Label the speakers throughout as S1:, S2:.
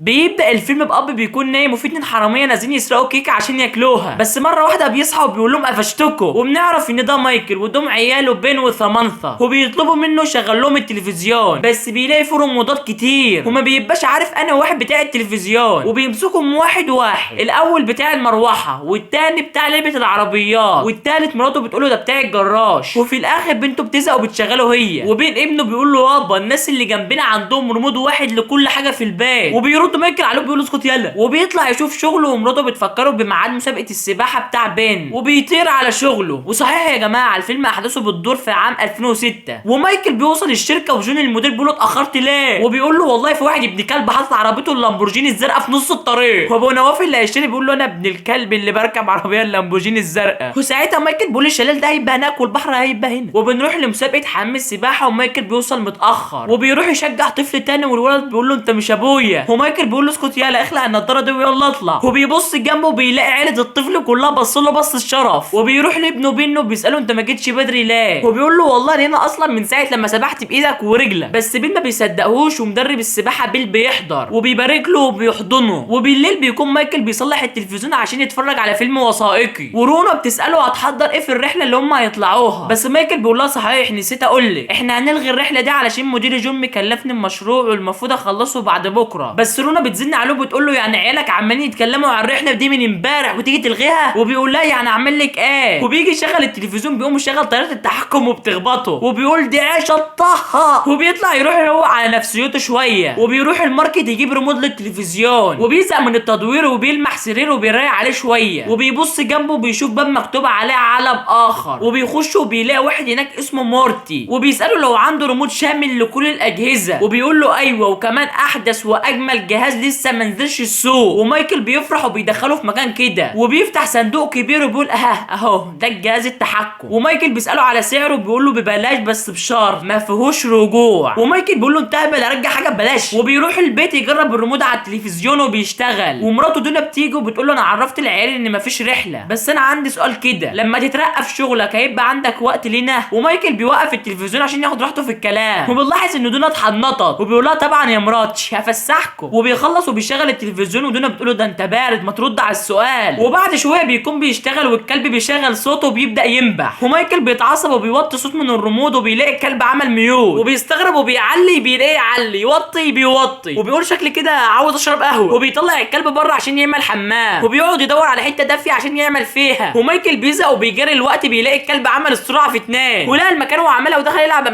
S1: بيبدأ الفيلم بأب بيكون نايم وفي اتنين حرامية نازلين يسرقوا كيكة عشان ياكلوها، بس مرة واحدة بيصحى وبيقول لهم قفشتكوا، وبنعرف ان ده مايكل ودوم عياله بين وثمانثا، وبيطلبوا منه يشغل لهم التلفزيون، بس بيلاقي فيه رموضات كتير وما بيبقاش عارف انا واحد بتاع التلفزيون، وبيمسكهم واحد واحد، الاول بتاع المروحة والتاني بتاع لعبة العربيات والتالت مراته بتقوله ده بتاع الجراش، وفي الاخر بنته بتزهق وبتشغله هي، وبين ابنه بيقول له يابا الناس اللي جنبنا عندهم ريموت واحد لكل حاجة في البيت، وبيرد مايكل عليه بيقول اسكت يلا، وبيطلع يشوف شغله ومراته بتفكره بميعاد مسابقة السباحة بتاع بين، وبيطير على شغله. وصحيح يا جماعة الفيلم احداثه بتدور في عام 2006، ومايكل بيوصل الشركة وجون المدير بيقول له اتاخرت ليه، وبيقول له والله في واحد ابن كلب حاطط عربيته اللامبورجيني الزرقاء في نص الطريق، وابو نواف اللي هيشتري بيقول له انا ابن الكلب اللي بركب عربية اللامبورجيني الزرقاء، وساعتها مايكل بيقول الشلال ده هيبقى هناك والبحر هيبقى هنا. وبنروح لمسابقه حمام السباحة ومايكل بيوصل متاخر، وبيروح يشجع طفل تاني والولد بيقول له انت مش ابويا، ومايكل بيقول له اسكت يالا اخلع النضارة دي ويلا اطلع، وبيبص جنبه بيلاقي عيله الطفل كلها بص له بص الشرف، وبيروح لابنه بينه بيساله انت ما جيتش بدري ليه، وبيقول له والله انا اصلا من ساعة لما سبحت بايدك ورجلك، بس بين ما بيصدقهوش، ومدرب السباحة بيل بيحضر وبيبارك له وبيحضنه. وبالليل بيكون مايكل بيصلح التلفزيون عشان يتفرج على فيلم وثائقي، ورونا بتساله هتحضر ايه في الرحلة اللي هم هيطلعوها، بس مايكل بيقول لها صحيح نسيت اقول لك احنا هنلغي الرحلة دي علشان مدير جون مكلفني بمشروع والمفروض اخلصه بعد بكره، بس رونا بتزن عليه وبتقول له يعني عيالك عمالين يتكلموا عن الرحلة دي من امبارح وتيجي تلغيها، وبيقول لها يعني اعمل لك ايه، وبيجي يشغل التلفزيون بيقوم يشغل طريقه التحكم وبتخبطه وبيقول دي عيشه طه، وبيطلع يروح يروق على نفسيته شوية، وبيروح ال market يجيب ريموت للتلفزيون، وبيزهق من التدوير وبيلمح سرير وبيرايق عليه شوية، وبيبص جنبه بيشوف باب مكتوب عليه عالم اخر، وبيخش وبيلاقي واحد هناك اسمه مورتي، وبيساله لو عنده ريموت شامل لكل الاجهزة، وبيقول له ايوه وكمان احدث واجمل جهاز لسه ما نزلش السوق، ومايكل بيفرح وبيدخله في مكان كده، وبيفتح صندوق كبير وبيقول اهو ده الجهاز التحكم، ومايكل بيساله على سعره وبيقول له ببلاش بس بشرط ما فيهوش رجوع، ومايكل بيقول له انت اهبل ارجع حاجة ببلاش، وبيروح البيت يجرب الريموت على التلفزيون وبيشتغل، ومراته دونا بتيجي وبتقول له انا عرفت العيال ان مفيش رحله، بس انا عندي سؤال كده، لما تترقى في شغلك هيبقى عندك وقت لينا؟ ومايكل بيوقف التلفزيون عشان ياخد راحته في الكلام، وبنلاحظ ان دونا اتحنطت وبيقول لها طبعا يا مراتي هفسحكم، وبيخلص وبيشغل التلفزيون ودونا بتقول له ده انت بارد ما ترد على السؤال، وبعد شوية بيكون بيشتغل والكلب بيشغل صوته وبيبدا ينبح، ومايكل بيتعصب وبيوطي صوت من الريموت وبيلاقي الكلب عمل mute، وبيستغرب وبيعلي بيلاقي يعلي يوطي بيوطي، وبيقول شكل كده عاوز اشرب قهوة، وبيطلع الكلب بره عشان يعمل حمام، وبيقعد يدور على حتة دافيه عشان يعمل فيها، ومايكل بيزهق وبيجري الوقت بيلاقي الكلب عمل السرعة في اتنين ولقى المكان وعملها ودخل يلعب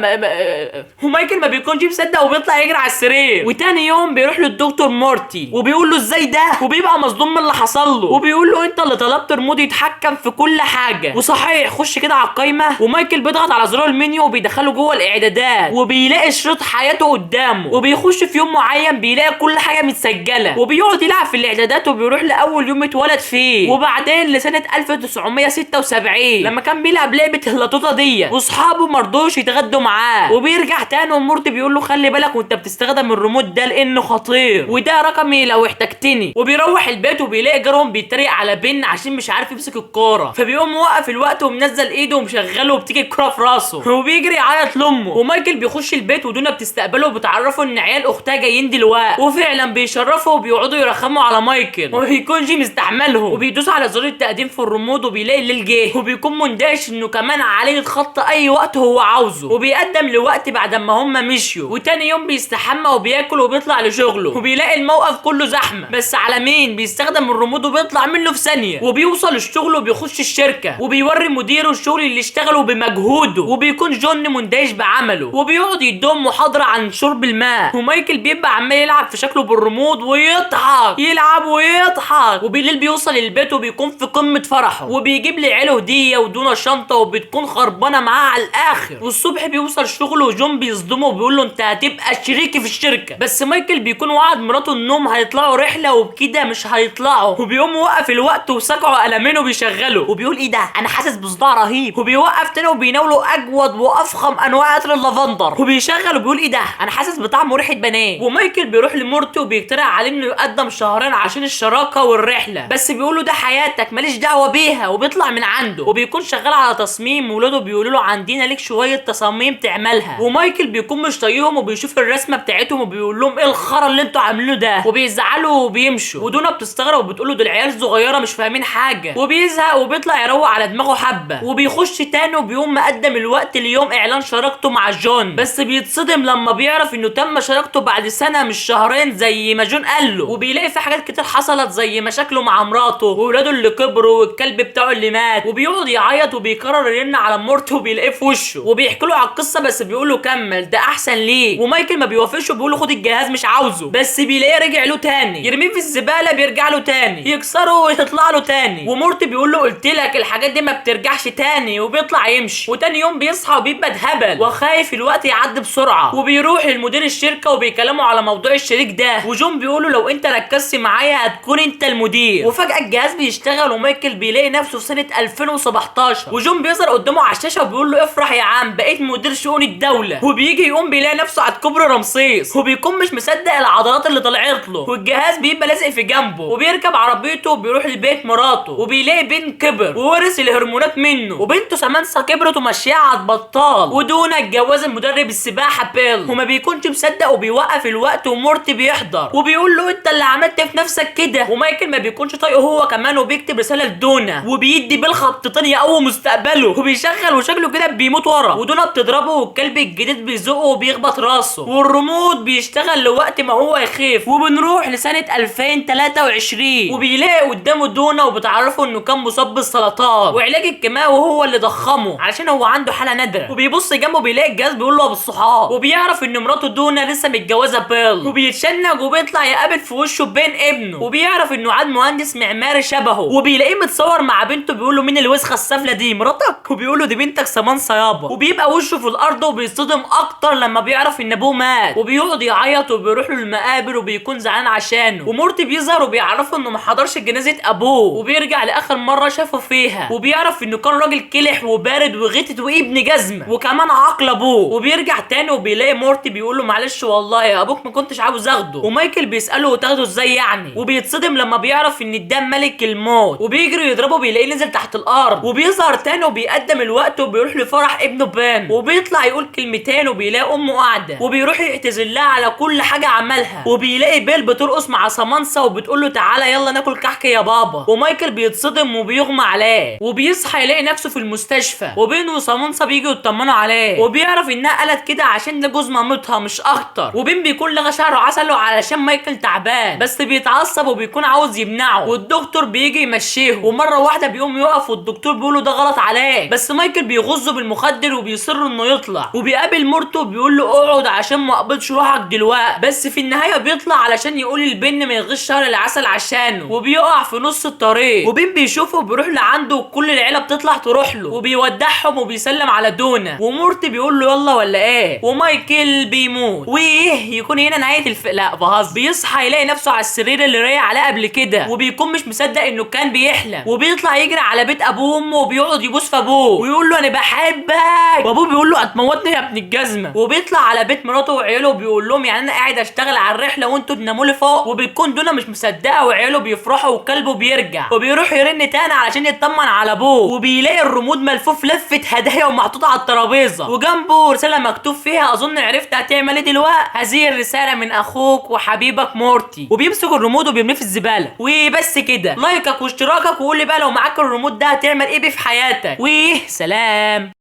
S1: ومايكل ما بيكونش مصدق وبيطلع يجري على السرير. وتاني يوم بيروح للدكتور مورتي وبيقول له ازاي ده، وبيبقى مصدوم من اللي حصل له، وبيقول له انت اللي طلبت ريموت يتحكم في كل حاجة، وصحيح خش كده على القايمة، ومايكل بيضغط على زرار المنيو وبيدخله جوه الاعدادات، وبيلاقي شريط حياته قدامه، وبيخش في يوم معين بيلاقي كل حاجة متسجله، وبيقعد يلعب في الاعدادات وبيروح لاول يوم اتولد فيه، وبعدين لسنه 1976 لما كان بيلعب لعبه اللطوطه دي واصحابه مرضوش يتغدوا معاه، وبيرجع تاني ومورتي بيقول له خلي بالك وانت بتستخدم الريموت ده لانه خطير، وده رقمي لو احتجتني. وبيروح البيت وبيلاقي جارهم بيتريق على بن عشان مش عارف يمسك الكورة، فبيقوم موقف الوقت ومنزل ايده ومشغله وبتيجي الكورة في راسه، وبيجري يعيط لامه. ومايكل بيخش البيت ودونا بتستقبله وبتعرفه ان عيال اختها جايين دلوقتي، وفعلا بيشرفوا وبيقعدوا يرخموا على مايكل وما بيكونش مستحملهم، وبيدوس على زرار التقديم في الريموت وبيلاقي الليل جه، وبيكون مندهش انه كمان عليه يتخطى اي وقت هو عاوزه، وبيقدم لوقت بعد ما هم مشيوا. وتاني يوم بيستحمى وبياكل وبيطلع لشغلة، وبيلاقي الموقف كله زحمة، بس على مين؟ بيستخدم الريموت وبيطلع منه في ثانية، وبيوصل الشغل وبيخش الشركة وبيوري مديره الشغل اللي اشتغله بمجهوده، وبيكون جون مندهش بعمله، وبيقعد يديهم محاضرة عن شرب الماء، ومايكل بيبقى عمال يلعب في شكله بالريموت ويضحك يلعب ويضحك. وبالليل بيوصل البيت وبيكون في قمة فرحه، وبيجيب لعيلة هديه ودونا شنطه وبتكون خربانة معاه على الاخر. والصبح بيوصل شغله وجون بيصدمه وبيقول له انت هتبقى شريكي في الشركة، بس مايكل بيكون وعد مراته انهم هيطلعوا رحله وبكده مش هيطلعوا، وبيقوم وقف الوقت وسكعه قلمين وبيشغله وبيقول ايه ده انا حاسس بصداع رهيب، وبيوقف تاني وبيناوله اجود وافخم انواع عطر اللافندر، وبيشغل وبيقول ايه ده انا حاسس بطعم وريحه بنات. ومايكل بيروح لمورتي وبيقترح عليه انه يقدم شهرين عشان الشراكة والرحلة، بس بيقول له ده حياتك ماليش دعوه بيها، وبيطلع من عنده. وبيكون شغال على تصميم وولاده بيقولوا له عندنا ليك شوية تصاميم تعملها، ومايكل بيكون مش طايقهم وبيشوف الرسمة بتاعتهم وبيقول لهم ايه الخرا اللي انتوا عاملينه عاملينه ده، وبيزعلوا وبيمشوا. ودونا بتستغرب وبتقول له دول عيال صغيرة مش فاهمين حاجة، وبيزهق وبيطلع يروق على دماغه حبه، وبيخش تاني وبيقوم مقدم الوقت ليوم اعلان شراكته مع جون، بس بيتصدم لما بيعرف انه تم شراكته بعد سنة مش شهرين زي ما جون قال له. وبيلاقي في حاجات كتير حصلت زي مشاكله مع مراته واولاده اللي كبروا والكلب بتاعه اللي مات، وبيقعد يعيط وبيقرر يرن على مورتي وبيلاقيه في وشه وبيحكي له على القصة، بس بيقول له كمل ده احسن ليه. ومايكل ما بيوافقش وبيقول له خد الجهاز مش عاوزه، بس بيلاقيه رجع له تاني، يرميه في الزبالة بيرجع له تاني، يكسره ويطلع له تاني. ومورتي بيقول له قلت لك الحاجات دي ما بترجعش تاني، وبيطلع يمشي. وتاني يوم بيصحى وبيبقى اتهبل وخايف الوقت يعدي بسرعة، وبيروح لمدير الشركة وبيكلموا على موضوع الشريك ده، وجون بيقول له لو انت ركزت معايا هتكون انت المدير. وفجاة الجهاز بيشتغل ومايكل بيلاقي نفسه في سنة 2017، وجون بيظهر قدامه على الشاشة وبيقول له افرح يا عم بقيت مدير شؤون الدولة. وبيجي يقوم بيلاقي نفسه على كوبري رمسيس، وبيكون مش مصدق العضلات اللي طلعت له، والجهاز بيبقى لازق في جنبه. وبيركب عربيته وبيروح لبيت مراته، وبيلاقي بين كبر وورث الهرمونات منه، وبنته سامانثا كبرت وماشية على البطال، ودونا اتجوز المدرب السباحة بيل، وما بيكونش مصدق وبيوقف الوقت. ومورتي بيحضر وبيقول له انت اللي عملت في نفسك كده، ومايكل ما بيكونش طايقة هو كمان، وبيكتب رسالة لدونا وبيدي بيل خبطتين يقوم مستقبله، وبيشغل وشكله كده بيموت ورا، ودونا بتضربه والكلب الجديد بيزقه وبيخبط راسه، والريموت بيشتغل لوقت ما هو يخاف. وبنروح لسنه 2023، وبيلاقي قدامه دونا وبتعرفه انه كان مصاب بالسرطان وعلاج الكيماوي هو اللي ضخمة علشان هو عنده حاله نادرة. وبيبص جنبه بيلاقي الجهاز بيقول له ابو الصحاب، وبيعرف ان مراته دونا لسه متجوزة بيل، وبيتشنج وبيطلع يقابل في وشه بين ابنه، وبيعرف انه عاد مهندس معماري شبهه، وبيلاقيه متصور مع بنته بيقول له مين الوسخة السافله دي مراتك، وبيقول له دي بنتك سامانثا يابا. وبيبقى وشه في الارض وبيصدم اكتر لما بيعرف ان ابوه مات، وبيقعد يعيط وبيروح له المقابر وبيكون زعلان عشانه. ومورتي بيظهر وبيعرفه انه ما حضرش جنازه ابوه، وبيرجع لاخر مرة شافه فيها، وبيعرف انه كان راجل كلح وبارد وغتت وابن جزمه وكمان عقل ابوه. وبيرجع تاني وبيلاقي مورتي بيقول له معلش والله يا ابوك ما كنتش عاوز اخده، ومايكل بيساله تاخده ازاي يعني، وبيتصدم لما بيعرف ان ده ملك الموت، وبيجري يضربه بيلاقيه نزل تحت الارض. وبيظهر تاني وبيقدم الوقت وبيروح لفرح ابنه بان، وبيطلع يقول كلمتين وبيلاقي امه قاعدة، وبيروح يعتذر لها على كل حاجة عملها. وبيلاقي بيل بترقص مع سامانثا وبتقول له تعالى يلا ناكل كحك يا بابا، ومايكل بيتصدم وبيغمى عليه، وبيصحى يلاقي نفسه في المستشفى، وبين وسامانثا بيجوا يطمنوا عليه، وبيعرف انها قالت كده عشان ده جوز مامتها مش اخطر. وبين بيكون لغى شعره عسله علشان مايكل تعبان، بس بيتعصب وبيكون عاوز يمنعه، والدكتور بيجي يمشيه، ومرة واحدة بيقوم يقف والدكتور بيقول له ده غلط عليه، بس مايكل بيغزه بالمخدر وبيصر انه يطلع. وبيقابل مورتو وبيقول له اقعد عشان ما اقبضش روحك دلوقتي، بس في النهاية بيطلع علشان يقول للبن ما يلغيش شهر العسل عشانه، وبيقع في نص الطريق. وبين بيشوفه وبيروح لعنده، وكل العيلة بتطلع تروح له، وبيودعهم وبيسلم على دونا، ومورتي بيقول له يلا ولا ايه، ومايكل بيموت. وايه يكون هنا نهاية لا بهزر. بيصحى يلاقي نفسه على السرير اللي رايح عليه قبل كده، وبيكون مش مصدق انه كان بيحلم، وبيطلع يجري على بيت ابوه وامه وبيقعد يبوس في ابوه ويقول له انا بحبك، وابوه بيقول له هتموتني يا ابن الجزمة. وبيطلع على بيت مراته وعياله وبيقول لهم يعني انا قاعد اشتغل على الرحلة وانتوا تناموا لي فوق، وبيكون دونا مش مصدقه وعياله بيفرحوا وكلبه بيرجع. وبيروح يرن تاني علشان يطمن على ابوه، وبيلاقي الريموت ملفوف لفه هدايا ومحطوطه على الترابيزة، وجنبه رسالة مكتوب فيها اظن عرفت هتعمل ايه دلوقتي، هذه الرسالة من اخوك وحبيبك مورتي. وبيمسك الريموت وبيرميه في الزبالة. وبس كده، لايكك واشتراكك، وقول لي بقى لو معاك الريموت ده هتعمل ايه بيه في حياتك. وسلام.